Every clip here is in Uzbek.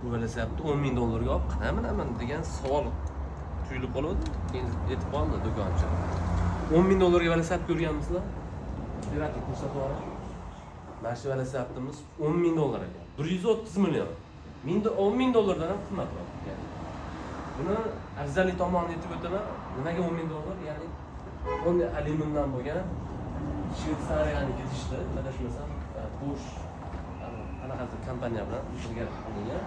Bu velosipedni 10 000 dollarga olib qanaqa minaman degan savol tuyulib qoluvdi. Keyin aytib qoldi do'konchi. 10 000 dollarga velosiped ko'rganmisizlar? Operator, ko'rsatib yuboring. Mana shu velosipedimiz 10 000 dollar ekan. 130 million. 10 000 dollardan ham qimmatroq. Ya'ni buni afzallik tomonini aytib o'taman. Nimaga 10 000 dollar? Ya'ni полный alyumindan bo'lgan, Shveytsariyaniki deyishdi, adashmasam, Bosch qanaqadir kompaniya bilan birgalikda qilingan.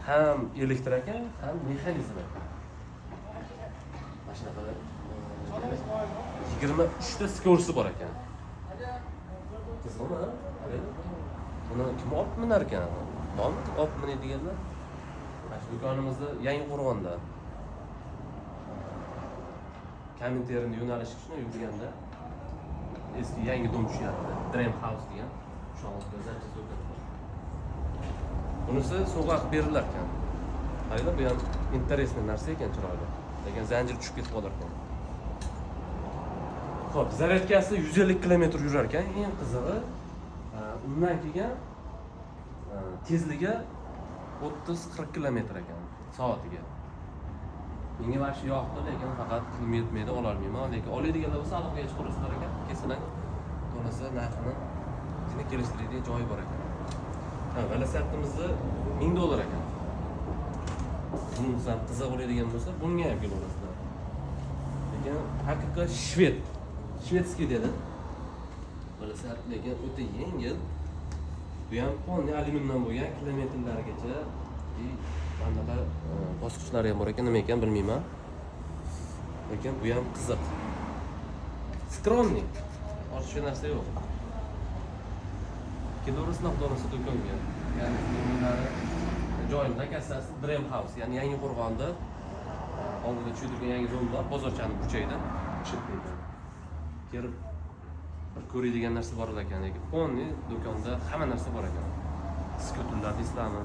Ham elektr ekan, ham mexanizm ekan. Mana shunaqa 23 ta скорость i bor ekan. Qiziqmi? Buni kim olib minar ekan? Bormi olib minadiganlar? Mana shu do'konimizda, Yangi Qo'rg'onda. Kominternni yo'nalishi shunday yurganda eski yangi дом tushyapti. Dream House degan. Shu oldida запчасть do'koni bor. Bunisi sovg'a qilib berilar ekan. Qaranglar, bu ham интересный narsa ekan, chiroyli. Lekin zanjir tushib ketib qolar ekan. Xo'p, zaryadkasi 150 km yurar ekan. Eng qizig'i, undan keyin tezligi 30-40 km ekan soatiga. Menga mana shu yoqdi, lekin faqat pulim yetmaydi, ololmayman. Lekin oladiganlar bo'lsa, aloqaga chiqaverasizlar ekan. Kelsalar, to'lasa narxini ozgina kelishtiradigan joyi bor ekan. Ha, velosipedimizni 1000 dollar ekan. Bunisi ham qiziq bo'ladigan bo'lsa, bunga ham kelaverasizlar. Lekin haqiqiy shved, шведский dedi. Velosiped lekin o'ta yengil. Bu ham полный alyumindan bo'lgan, kilometrlargacha и mana bunaqa bosqichlari ham bor ekan, nima ekan, bilmayman. Lekin bu ham qiziq. Скромный. Ortiqcha narsa yo'q. Kelaverasizlar, xudo xohlasa, do'konga. Ya'ni nomerlari, joyimda kassasi Dream House, ya'ni Yangi Qo'rg'onda oldida tushadigan yangi дом bor, bozorchani burchagida, o'sha yerda ekan. Kelib bir ko'radigan narsa bor ekan, lekin полный do'konda hamma narsa bor ekan. Skuterlar deysizlarmi?